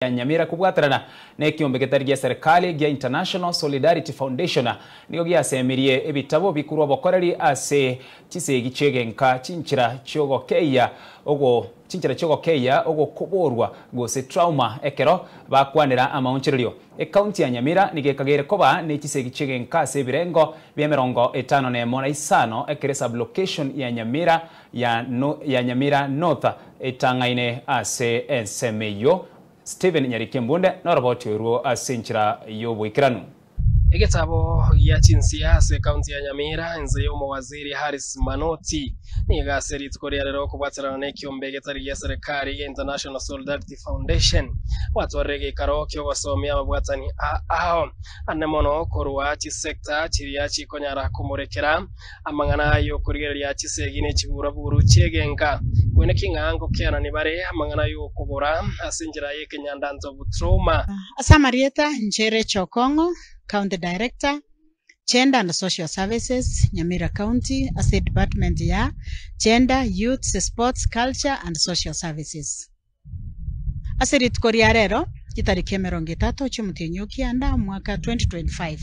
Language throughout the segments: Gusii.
Nyamira kobwaterana nekiombe getari gia serikali gia International Solidarity Foundation nigo giasemirie ebitabo bikorwa obokoreri ase chisegi chiegenka chinchera chiogokeyia ogo chinchera chiogokeyia ogokoborwa gose trauma ekero bakwanera amaonchorerio. Ekaunti ya Nyamira nigo ekageire koba nechisegi chiegenka ase ebirengo bia 51 na isano ekero esublocation ya Nyamira ya ya Nyamira North etang'aine ase ensemo eyio. Stephen Nyariki Mbunde noroboti orwo ase enchera y'oboikeranu. Egetabo gia chinsia ase ekaunti ya Nyamira inse y'omowaziri Harris Manoti nigo ase rituko ria rero okobwaterana nekiombe getari gia serekari gia International Solidarity Foundation gwatwarire egeikaro kiogosomia ababwatani ao ane mono korwa chisector chiria chikonyara komorekera Amang'ana ay'okorigereria chisegi ne chiburaburu chi'egenka, koineki ng'a ngokianani bare amang'ana ay'okobora ase enchera y'ekenyandantobu trauma. Ase amarieta, inche Rachel Okong'o, County Director, Gender and Social Services, Nyamira County, ase edepartment ya Gender, Youths, Sports, Culture and Social Services. Ase rituko ria rero, chitariki 30 chi'omotienyi o kianda, omwaka 2025,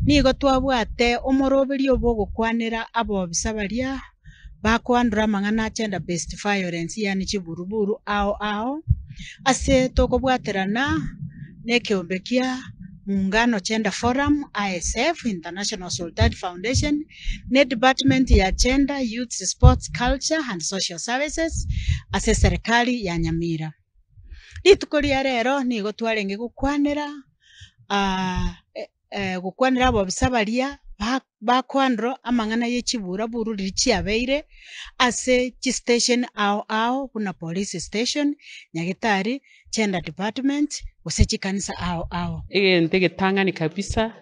nigo twabwate omoroberio bw'ogokwanera abobisa baria bakoandora amang'ana a gender based violence yaani chiburuburu ao ao, ase tokobwaterana nekeombe kia Muungano Gender Forum, ISF, International Solidarity Foundation, ne Department ya Gender, Youths, Sports, Culture and Social Services ase eserekari ya Nyamira. Rituko ria rero nigo twarenge gokwanera gokwanera abobisa baria bakoandora amang'ana ye chiburaburu riria chiabeire ase chistation ao ao buna police station, Nyagetari, Gender Department gose chikanisa ao ao. Egento egetang'ani kabisa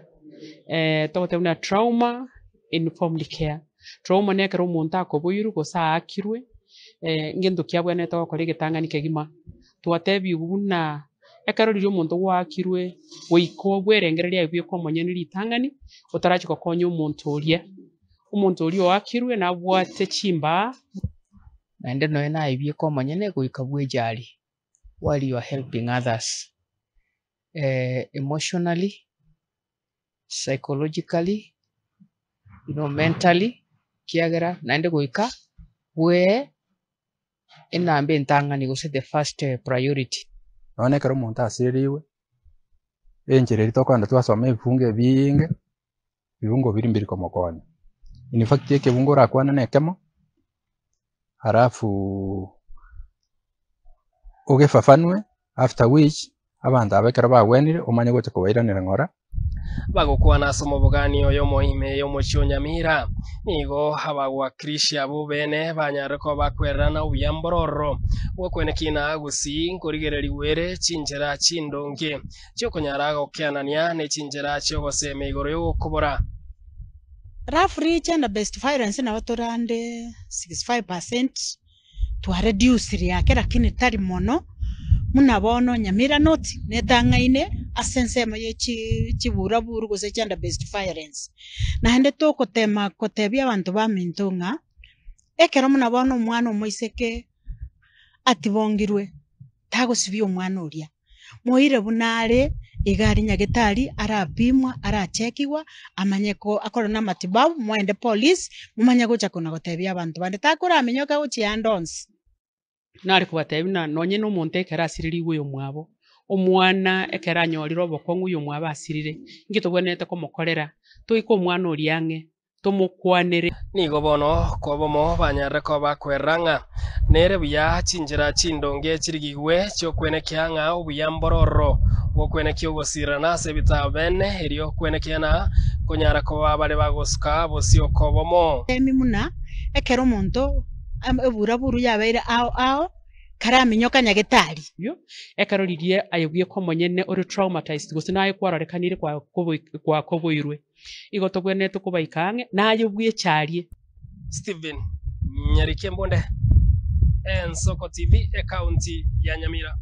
togoteba buna trauma informed care. Trauma na ekero omonto akoboirwe gose aakirwe, ngento ki abwenerete gokora egetang'ani kegima. Twatebigwe buna ekero riria omonto gwaakirwe goika obwerengereria aye bweka omonyene ritang'ani, otarachia gokonya omonto oria. Omonto oria oakirwe nabwate chimbaa. Naende nonya naye bweka omonyene goika bwejari while you are helping others emotionally, psychologically, you know mentally, ekiagera naende goika bwee enamba entang'ani gose the first priority. Nonya na ekero omonto asirerigwe, enchera eria tokogenda twasoma ebifungo ebiinge, ebibungo biria mbiri komokonya. In fact ekebungo orakwane na ekemo, alafu ogefafanue after which abanto aba ekero bagwenire omanye gocha kobairanera ng'ora. Bagokwana ase omobogani oyomo ime y'omochie o Nyamira, nigo abagwakirishi abwo bene banyarire koba bakwererana obuya mbororo bw'okwenekina gusii nkorigererigwa ere chinchera chindonge chi'okonyara gokeanania ne chinchera chi'ogoseemia igoro y'ogokobora. Roughly gender based violence nabo tore ande 65% twa reducire ake lakini tari mono buna bono Nyamira North netang'aine ase ensemo ye chi chiburaburu gose gender based violence. Naende togotema kotebia abanto baminto ng'a ekero buna bono omwana omoiseke atibongirwe tagosibia omwana oria. Moire buna are, iga aria nyagetari arapimwa, arachekigwa, amanye ko akore namatibabu, moende police, momanye gocha kona gotebia abanto bande. Takoraminyoka gochia ande onsi. Nare kobatebia buna nonye na omonto ekero asirerigwe oyomwabo, omwana ekero anyorire obokong'u oyomwabo asirire, inki tobwenerete komokorera? Toike omwana oria ang'e, tomokwanere. Nigo bono kobomo banyarire koba bakwerera ng'a nere buya chinchera chindonge chirigigwe chi'okwenekia ng'a obuya mbororo bw'okwenekia ogosirerana ase ebitabu bene, erio kwenekia na konyara koba bare bagosuka bosio kobomo. Emi buna ekero omonto eburaburu yabeire ao ao, karaminyoka nyagetari. Ekero riria aye bweka omonyene ore traumatized gose naye kwarorekanire kwakoboirwe. Igo togwenerete kobaika ang'e naye bwecharie. Stephen Nyariki Embunde, Ensoko TV, Ekaunti ya Nyamira.